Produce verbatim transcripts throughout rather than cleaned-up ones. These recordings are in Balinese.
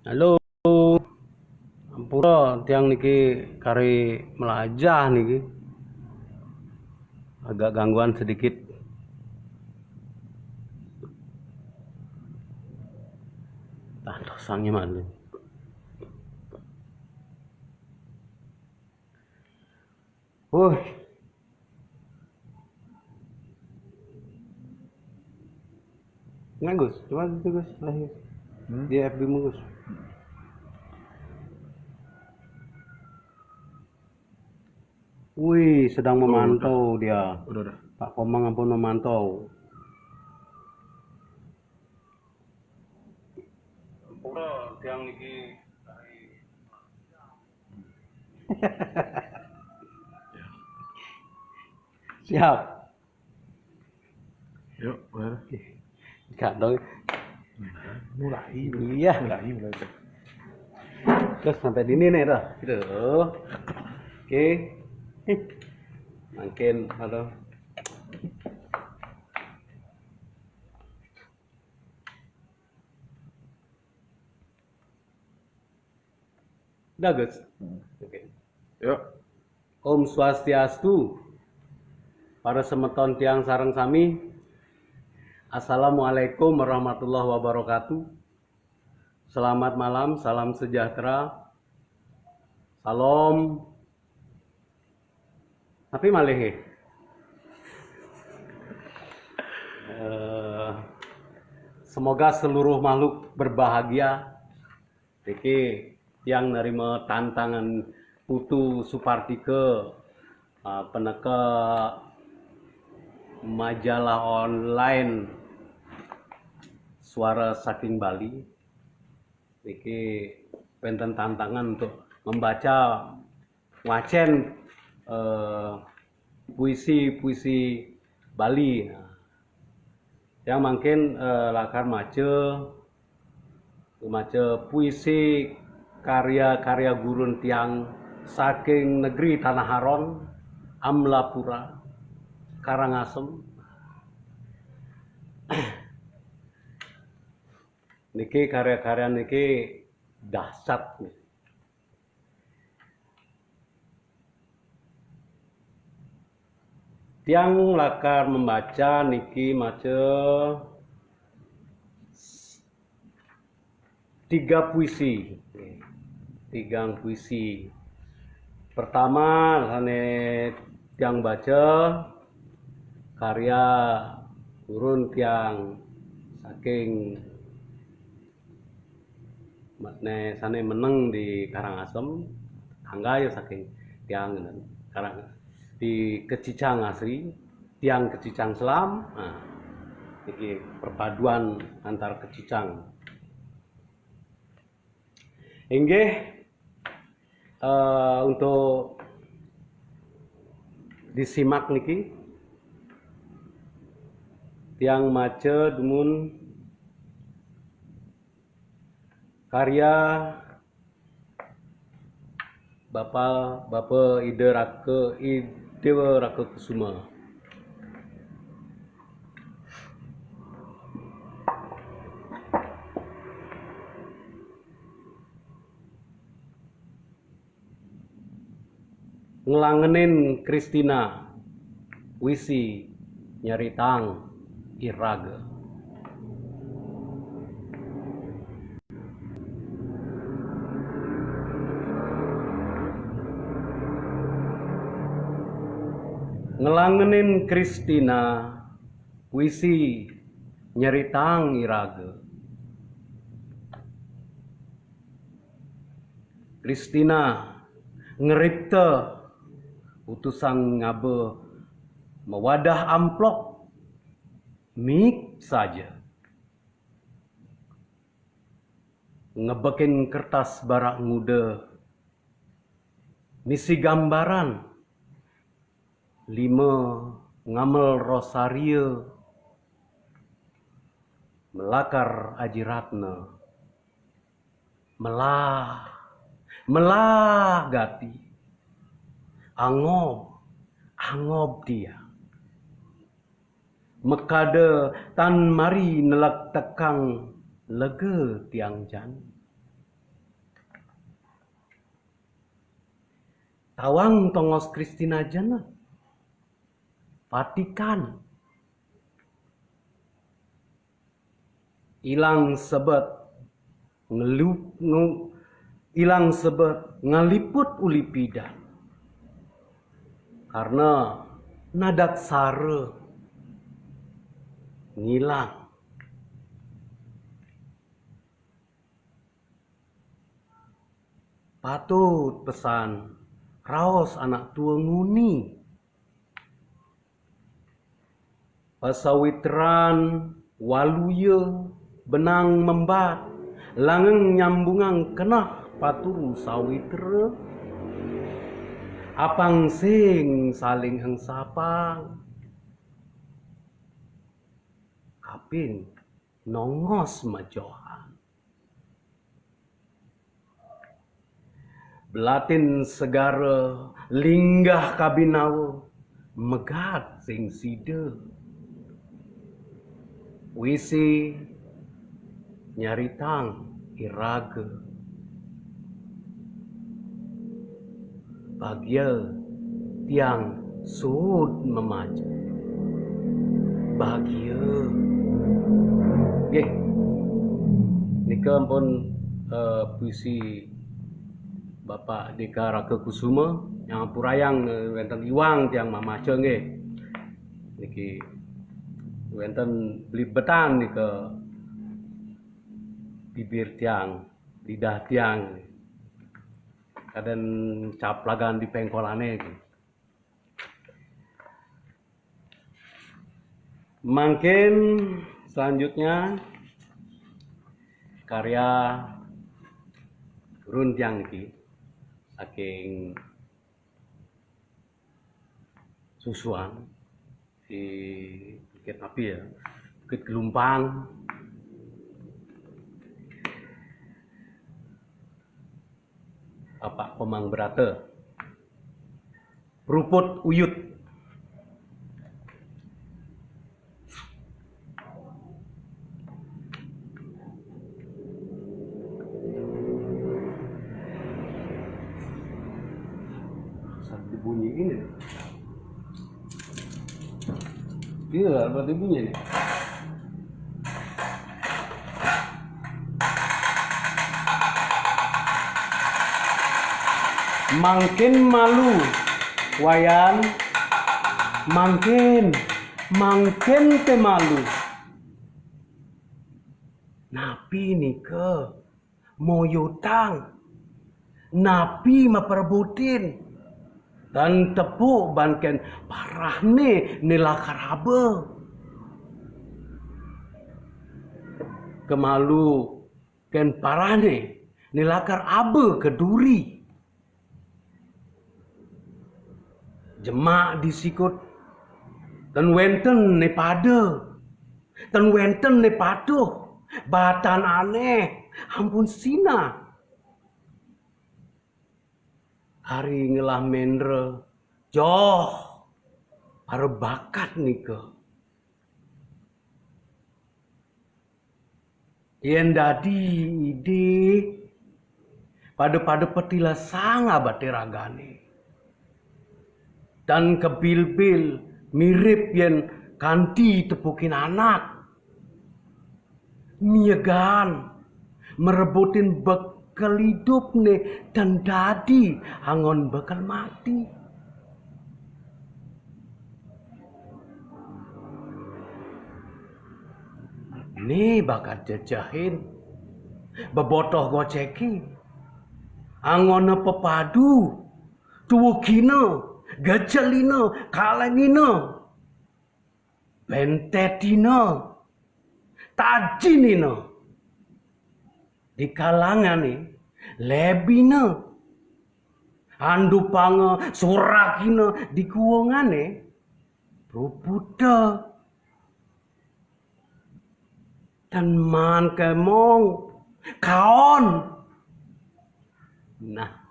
Halo. Ampura, tiang niki kari melajah niki. Agak gangguan sedikit. Ah, tosangnya mana? Woi. Nah, Gus, coba itu, Gus, lahir. Hmm? Di F B mu, Gus. Wih, sedang memantau dia. Udah, udah. Pak Komang ampun memantau. Ampura, tiang niki. Siap. Yuk, mulai. Enggak dong. Mulai. Iya. Mulai, mulai. Terus sampai di ini nih, tuh. Gitu. Oke. Makin, aduh. Udah, Gus? Hmm. Oke. Yuk. Om Swastiastu. Para semeton tiang sareng sami. Assalamualaikum warahmatullahi wabarakatuh. Selamat malam, salam sejahtera. Salam. Tapi malih, eh. Eh, semoga seluruh makhluk berbahagia. Niki tiang nerima tantangan Putu Supartika, ah, peneka majalah online Suara Saking Bali. Niki wenten tantangan untuk membaca, wacen, eh, puisi-puisi Bali. Nah, yang mangkin, eh, lakar maca, maca puisi karya-karya gurun tiang saking negeri Tanah Haron, Amlapura, Karangasem. Niki karya-karya niki dahsyat nih. Tiang lakar membaca niki maca tiga puisi. Tigang puisi. Pertama, sane tiang baca karya gurun tiang saking ne sane meneng di Karangasem, tangga ya saking tiang ngenen. Karang di Kecicang asri, tiang Kecicang Selam. Nah, iki perpaduan antar Kecicang. Inggih, eh, untuk disimak niki, tiang maca dumun karya Bapa, Bapa Ida Raka, Ida Raka Kusuma. Nglangenin Kristina, puisi nyeritang iraga. Nglangenin Kristina, puisi nyeritang iraga. Kristina ngripta utusang ngaba mawadah amplop, mik saja. Ngebekin kertas barak nguda, misi gambaran, lima ngamel rosaria, melakar Aji Ratna, melah, melah gati, angob, angob dia. Mekada tan mari neleg tekang lega tiang jan. Tawang tongos Kristina jena. Vatikan. Ilang sebet ngelup ngu, ilang sebet ngaliput uli pidan. Karena nadat sare ngilang. Patut pesan raos anak tua nguni. Pasawitran waluya benang membat, langeng nyambungang keneh paturu sawitra, apang sing saling engsapang, kapin nongos majohan. Belatin segara linggah kabinawa, megat sing sida. Wisi nyaritang iraga. Bagia tiang suud memaja. Bagia. Nggih. Nika ampun, eh, puisi Bapak Deka Raka Kusuma, yang purayang, eh, wenten iwang tiang mamaca nggih. Niki wenten blibetan nika bibir tiang, lidah tiang. Kaden caplagan di pengkolane. Mangkin selanjutnya karya run tiang niki saking Susuan di Bukit Api ya, Bukit Gelumpang. Bapak Komang Brata. Ruput Uyut. Satu bunyi ini. Iya, berarti bunyi nih. Mangkin malu, Wayan. Mangkin, mangkin te malu. Napi nika? Moyotang. Napi maperbutin? Tan tepuk ban ken parahne ne lakar aba. Kemalu ken parahne ne lakar aba ke duri. Jemak di sikut, tan wenten ne pada, tan wenten ne patuh, batan aneh, ampun sinah. Ari ngelah mendra, joh, para bakat nika. Yen dadi Ida, pada-pada petilesang abate ragane. Tan kebilbil mirip yen kanti tepukin anak. Miegan, merebutin bekel idupne tan dadi angon bekel mati. Ni bakat jejehin, bebotoh goceki, angona pepadu, tuwekina, gejelina, kalengina, bentetina, tajinina, di kalangane, lebina, andupanga, surakina, di kuwongane, ruputa. Tan maan kemong, kaon. Nah.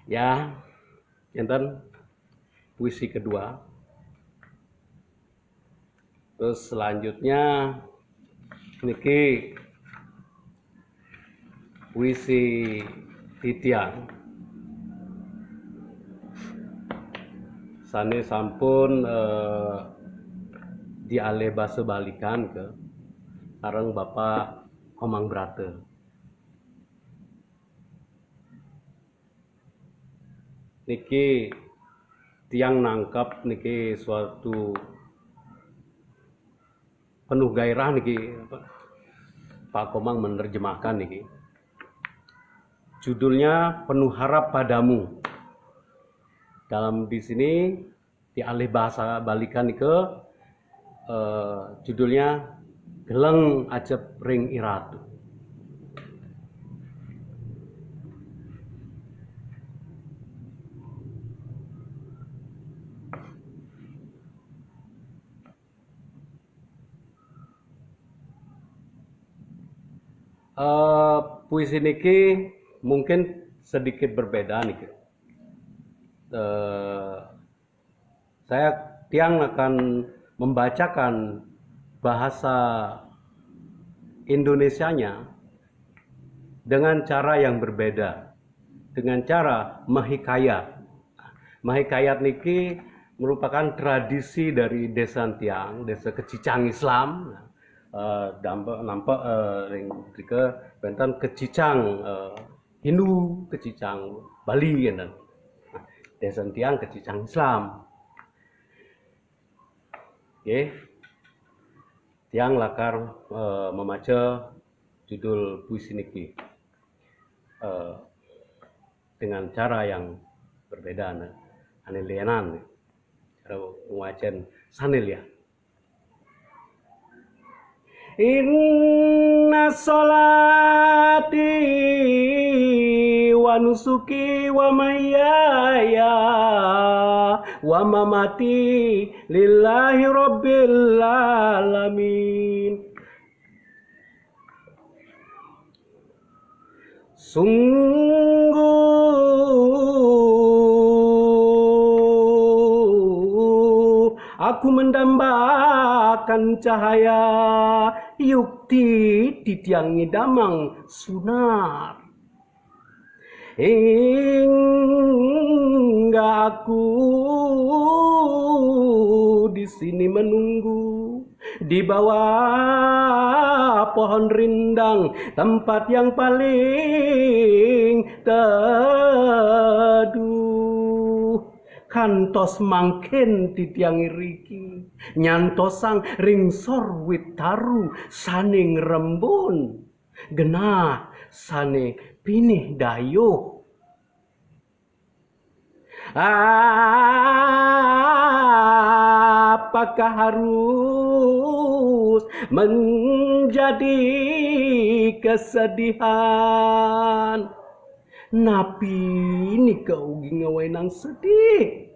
Ya, enten puisi kedua. Terus selanjutnya niki puisi titiang sané sampun eh, dialih basa balikan ke sareng Bapak Komang Brata. Niki tiang nangkep niki suatu penuh gairah niki, apa, Pak Komang menerjemahkan niki. Judulnya Penuh Harap Padamu. Dalam di sini dialih bahasa balikan niki eh, judulnya Geleng Ajep Ring Iratu. Eh, puisi niki mungkin sedikit berbeda niki. Eh, saya tiang akan membacakan bahasa Indonesianya dengan cara yang berbeda, dengan cara mahikayat. Mahikayat niki merupakan tradisi dari desa tiang, desa Kecicang Islam. Eh, dampe nampak eh, ring mrika wénten Kecicang eh, Hindu, Kecicang Bali ngénten. Desa tiang Kecicang Islam. Nggih. Tiang lakar eh, memaca judul puisi niki eh, dengan cara yang berbeda, nah. Ané lianan, cara ngwacén sané lian. Inna sholati wa nusuki wa mahyaya wa mamati lillahi rabbil alamin. Sungguh aku mendambakan cahaya yukti titiang ngidamang sunar. Hingga aku di sini menunggu di bawah pohon rindang, tempat yang paling teduh. Kantos mangkin titiang iriki nyantosang ring sor wit taru sané ngrembun, genah sané pinih dayuh. Apakah harus menjadi kesedihan? Napi nika ugi ngawainang sedih?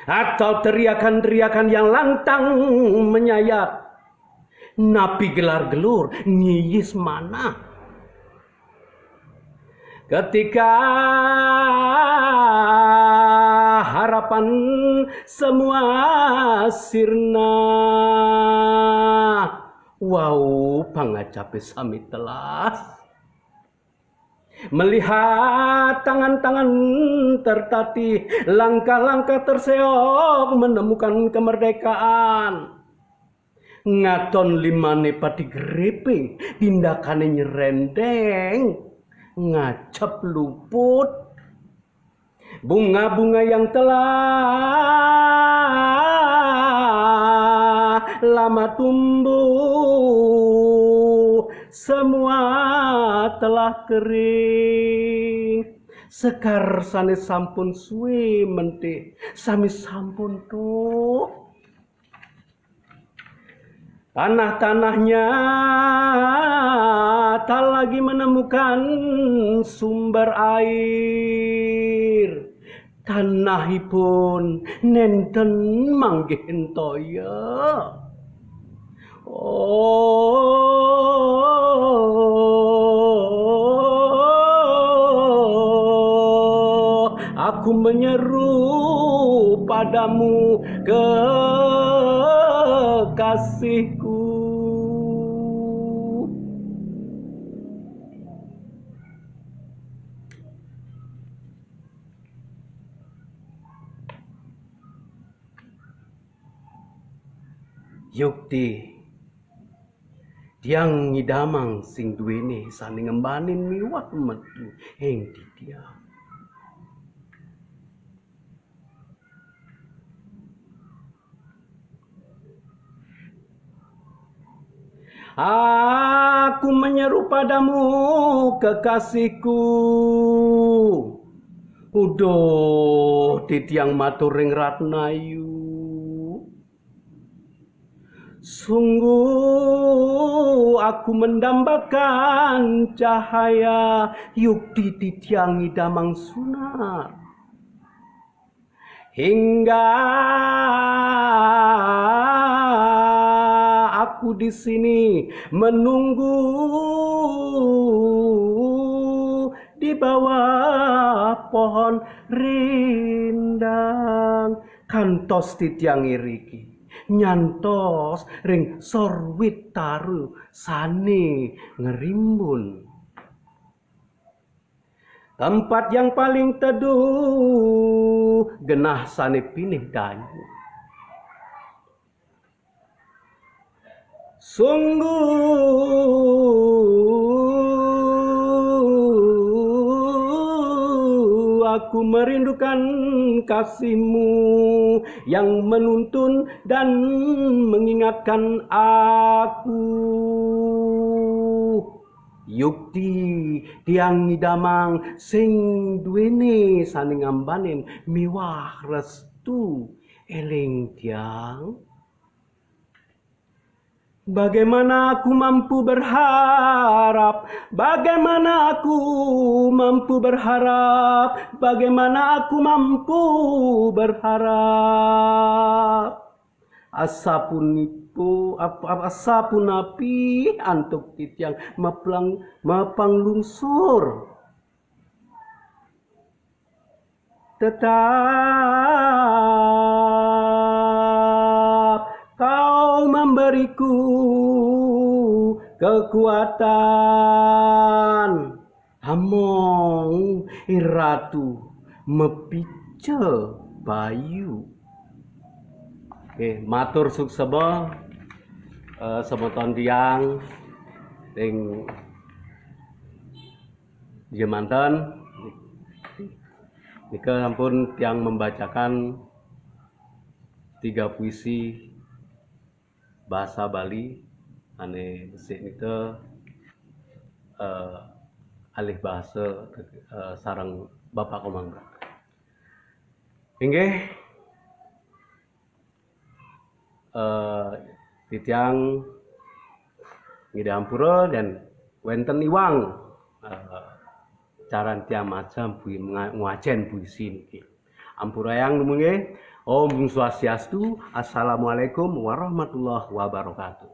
Atau teriakan-teriakan yang lantang menyayat? Napi gelar-gelur ngiyis manah? Ketika harapan semua sirna, wau pangacapé sami telas. Melihat tangan-tangan tertatih, langkah-langkah terseok menemukan kemerdekaan. Ngaton limané pati greping, tindakané nyerendeng, ngacep luput. Bunga-bunga yang telah lama tumbuh, semua telah kering. Sekar sané sampun suwé mentih, sami sampun tuh. Tanah-tanahnya tak lagi menemukan sumber air. Tanahipun nénten manggih toya. Oh, aku menyeru padamu, kekasihku. Yukti, tiang ngidamang sing duene sane ngembanin miwah metu ing titiang. Aku menyeru padamu, kekasihku. Uduh, titiang matur ring Ratnayu. Sungguh aku mendambakan cahaya, yukti titiang ngidamang sunar. Hingga aku di sini menunggu di bawah pohon rindang. Kantos titiang iriki nyantos ring sor wit taru sane ngerimbun. Tempat yang paling teduh, genah sane pinih danyu. Sungguh aku merindukan kasihmu yang menuntun dan mengingatkan aku. Yukti, tiang ngidamang sing duene sane ngambanin miwah restu eling tiang. Bagaimana aku mampu berharap? Bagaimana aku mampu berharap? Bagaimana aku mampu berharap? Asapunipu-, ap-, ap-, asapunapi antuk titiang maplang-, mapanglungsur. Tetap kau memberiku kekuatan. Among iratu mepica bayu. Oke, matur suksema, eh, semeton tiang ring jemanten. Nika sampun tiang membacakan tiga puisi bahasa Bali ane besik nika, eh, alih bahasa, eh, sareng Bapak Komangga. Inggih, eh, titiang ngidih ampura dan wenten iwang, eh, caran tiang maca pui-, nga-, ngwacen puisi niki. Ampurayang dumunggih. Om Swastiastu. Assalamualaikum warahmatullahi wabarakatuh.